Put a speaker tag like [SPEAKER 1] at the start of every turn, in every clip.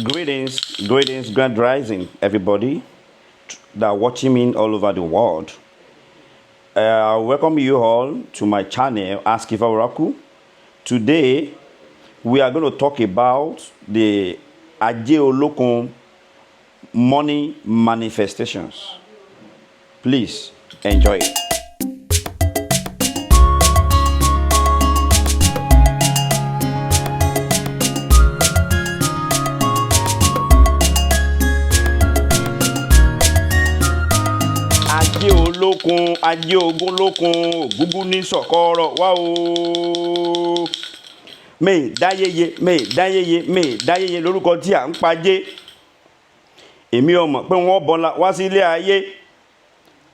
[SPEAKER 1] Greetings, greetings, grand rising, everybody that are watching me all over the world. I welcome you all to my channel, Ask Ifa Oracle. Today, we are going to talk about the Aje Olokun money manifestations. Please enjoy it. Ajé olókun, ajé ogún lókun, ògúngún ní sọ̀kọ́rọ̀ wá o. Mèé dáyéye, mèé dáyéye, mèé dáyéye lórúkọ tí à ń pajé. Èmi ọmọ pé wọ́n bọ́lá wá sílé ayé,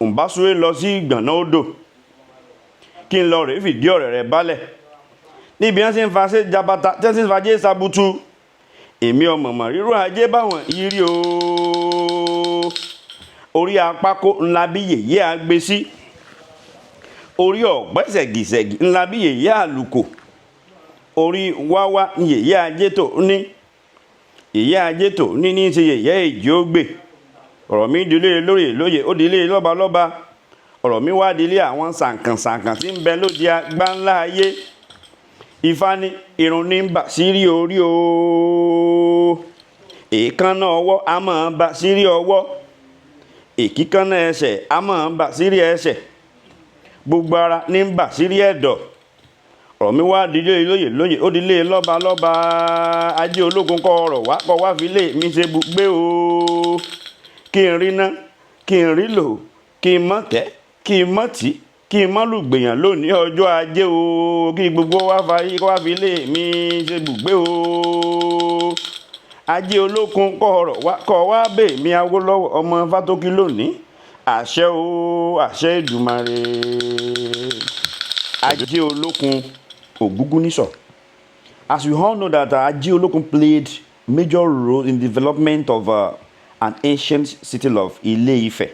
[SPEAKER 1] ǹbá súré lọ sí ìgbọ̀nà odò kí n lọ rèé fìdí ọ̀rẹ́ rẹ̀ balẹ̀ níbi wọ́n sì ń fa ṣe jabata tí wọ́n sì ń fa jé sabutu. Èmi ọmọ mọ̀ rírú ajé báwọn yìí rí o. Orí apákó ńlá bí yèyé àgbè sí, orí ọ̀gbẹ́ ṣẹ̀gìṣẹ̀gì ńlá bí yèyé àlùkò, orí wáwá ní yèyé ajé tó ní, yèyé ajé tó ní ní ṣe yèyé èjì ó gbè. Ọ̀rọ̀ mi dilé lórí lóye, ó dilé lọ́ba lọ́ba. Ọ̀rọ̀ mi wá dilé àwọn sànkànsànkàn tí ń bẹ lóde agbáńlá ayé. Ifá ní irun ní bà sírí orí o, èékánná ọwọ́ a máa bà sírí ọwọ́, èkíkánná ẹsẹ̀ a máa bà sírí ẹsẹ̀, gbogbo ara ní bà sírí ẹ̀dọ̀. Ọ̀rọ̀ mi wá dilé lóye lóye, ó dilé lọ́ba lọ́ba. Ajé ológun kọ́ ọ̀rọ̀ wá kọ́ wá fi lé mi ṣe bùgbé o, kí n rí ná, kí n rí lò, kí n mọ̀ tẹ́, kí n mọ̀ tí, kí n mọ̀ lùgbèyàn lónìí ọjọ́ ajé o, kí gbogbo wa fa kọ́ wá fi lé mi ṣe bùgbé o. Ajé olókun kọ́ ọ̀rọ̀ wá kọ́ wá bè mí Awólọ́wọ̀ ọmọ Fátókí lónìí. Àṣẹ o, àṣẹ Èdùmàrè. Ajé olókun Ògúngúnnísọ̀. As we all know that Ajé Olókun played major role in development of an ancient city of Ile-Ife.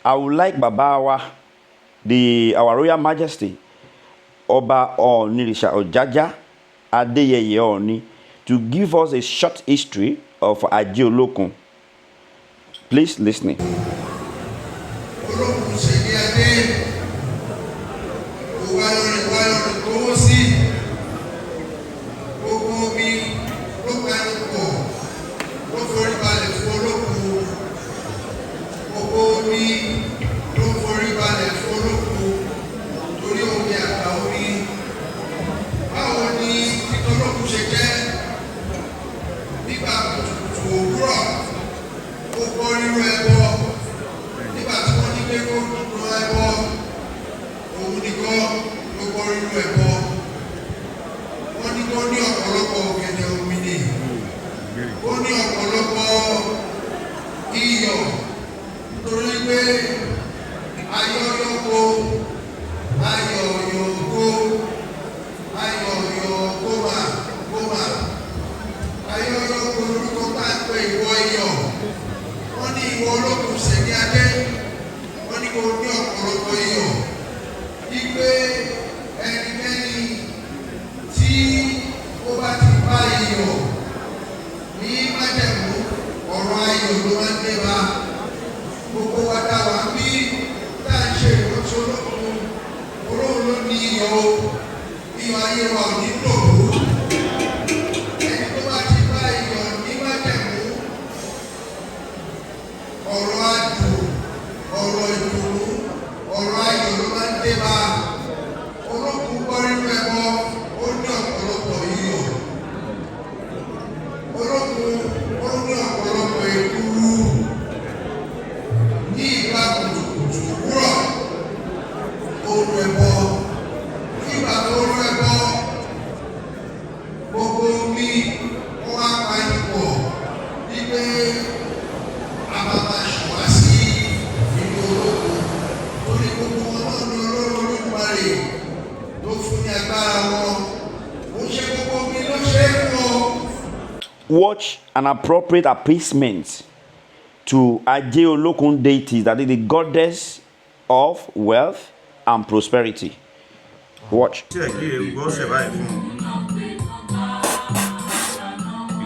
[SPEAKER 1] I would like Baba wa, the our Royal Majesty, Ọba Ọọ̀nirìṣà Ọ̀jájá Adéyẹyè Ọọ̀ni, to give us a short history of Ajé Olókun. Please listen.
[SPEAKER 2] Olókun ṣègbè adé kò wáyọrin wáyọrin kówó sí gbogbo omi ló pẹnu pọ̀ ló forí balẹ̀ fún olókun. Gbogbo omi ló forí balẹ̀ fún olókun torí omi àgbà omi. Báwo ni títọ́lókun ṣe jẹ́? Nígbà kùtùkùtù òwúrọ̀, ó gbọ́ rírú ẹbọ. Nígbà tí wọ́n ní pé kó rú ẹbọ, òun nìkan ló gbọ́ rírú ẹbọ. Wọ́n ní kó ní ọ̀pọ̀lọpọ̀ ọ̀gẹ̀dẹ̀ òmìnì, ó ní ọ̀pọ̀lọpọ̀ iyọ̀, nítorí pé ayọ̀yọ̀kọ ayọ̀yọ̀kọ ayọ̀yọ̀kọ́mà kọ́mà ayọ̀yọ̀kọ lórúkọ tá a pè ìwọ iyọ̀. Wọ́n ní ìwọ olókùn sẹ̀ní adé, wọ́n ní kó ní ọ̀pọ̀lọpọ̀ iyọ̀, wípé ẹnikẹ́ni tí ó bá ti bá iyọ̀ ní májẹ̀mú, ọ̀rọ̀ ayọ̀ ló máa ń dé bá. Gbogbo wa dá wa bí tá à ń ṣe ìrántí olókun, olóhùn ló ní iyọ̀ o. Iyọ̀ ayé wa ò ní dòwú. Ẹni tó bá ti bá iyọ̀ ní májẹ̀mú, ọ̀rọ̀ adùn, ọ̀rọ̀ ìdùnnú, ọ̀rọ̀ ayọ̀ ló máa ń dé bá. Olókun gbọ́ nínú ẹbọ, ó ní ọ̀pọ̀lọpọ̀ iyọ̀. Olókun ó ní ọ̀pọ̀lọpọ̀ èkuru. Ní ìgbà kùtùkùtù òwúrọ̀, ó rú ẹbọ. Nígbà tó rú ẹbọ, gbogbo omi wọ́n wá pa ipò wípé a máa máa ṣùwá sí inú olókun, torí gbogbo wọn náà ní Ọlọ́run Olódùmarè ló fún ní agbára wọn. Ó ṣe gbogbo omi ló ṣe é fún ọ.
[SPEAKER 1] Watch an appropriate appeasement to Aje Olokun deities, that is the goddess of wealth and prosperity. Watch.
[SPEAKER 3] Ṣe kí eruku ọ̀sẹ̀ báyìí fún un,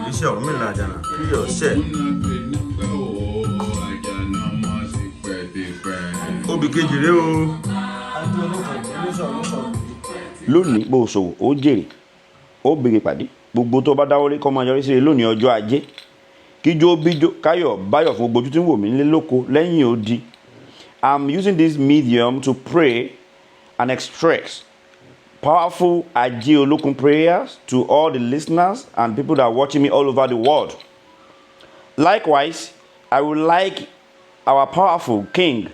[SPEAKER 3] ìrísí. Ọ̀ṣẹ́ Ọ̀rúnmìlà àjànà kí ọ̀ṣẹ́. Obì kejì rèé o.
[SPEAKER 1] Lónìí, bó o ṣòwò, ó jèrè, ó béèrè pàdé. Gbogbo tó bá dáwọ́lé kó máa yọrí sí lónìí ọjọ́ Ajé. Kíjó bíjó, káyọ̀ báyọ̀ fún gbogbo ojú tí ń wò mí nílé, lóko, lẹ́yìn odi. I'm using this medium to pray and express powerful Ajé Olókun prayers to all the listeners and people that are watching me all over the world. Likewise, I would like our powerful king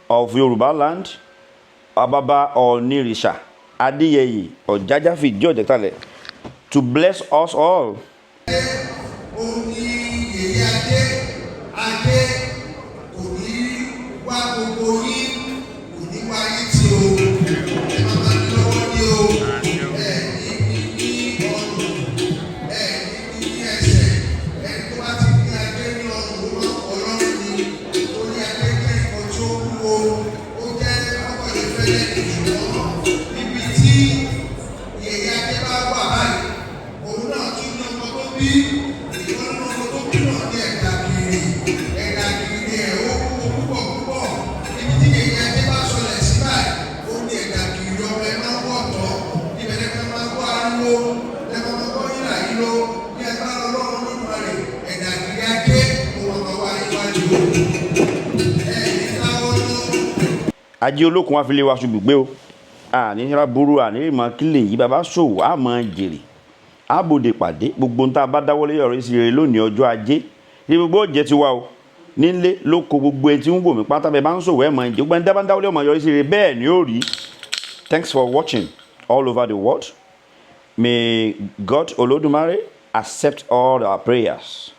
[SPEAKER 1] of Yoruba land, Ababa Onirisha Adeyeye Ojaja Ọ̀jẹ̀talẹ̀, to bless us all.
[SPEAKER 2] Òun ní yèyé adé. Adé kò ní wá gbogbo yín, kò ní wá yín tí o. Ẹ máa máa ní lọ́wọ́ ní o. Ẹ ní ní ní ọrùn, ẹ ní ní ní ẹsẹ̀. Ẹni tó bá ti ní adé ní ọrùn, ó máa ń kọ́ lọ́rùn ni, torí adé jẹ́ nǹkan tó wúwo. Ó jẹ́ ọkọ̀ lè fẹ́lẹ́ ní, ṣùgbọ́n níbi tí yèyé adé bá wà báyìí, òun náà tún ní ọmọ tó bí. Ìkan nínú ọmọ tó bí náà ní ẹ̀dà kiri. Ẹ̀dà kiri ẹ̀ ó wúwo púpọ̀ púpọ̀. Níbi tí yèyé adé bá sọlẹ̀ sí báyìí, ó ní ẹ̀dà kiri ọmọ ẹ̀ máa ń wọ̀ tọ́ ibẹ̀. Lẹ́ka máa gbọ́ ariwo, lẹ́ka máa gbọ́ yìlà yìí ló ní agbára Ọlọ́run Olódùmarè. Ẹ̀dà kiri adé, ó máa wá yíwájú ẹ̀ ní káwọ́ náà.
[SPEAKER 1] Ajé Olókun wá fi lé wa ṣubùgbé o. Àní burú, àní ìmọ̀ kílè yìí. Bàbá ṣòwò, á máa jèrè, àbòdè pàdé. Gbogbo nta bá dáwọ́lé ọ̀rọ̀ sí rere lónìí ọjọ́ Ajé ní gbogbo ọ̀jẹ̀ ti wá o, nílé, lóko, gbogbo ẹni tí ń wò mí pátá, bẹ́ẹ̀ bá ń ṣòwò, ẹ̀ máa jẹ. Gbogbo ẹni tí bá ń dáwọ́lé ọmọ yọrí sí rere, bẹ́ẹ̀ ni ó rí. Thanks for watching all over the world. May God Olódùmarè accept all our prayers.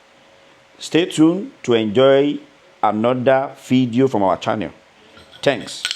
[SPEAKER 1] Stay tuned to enjoy another video from our channel. Thanks.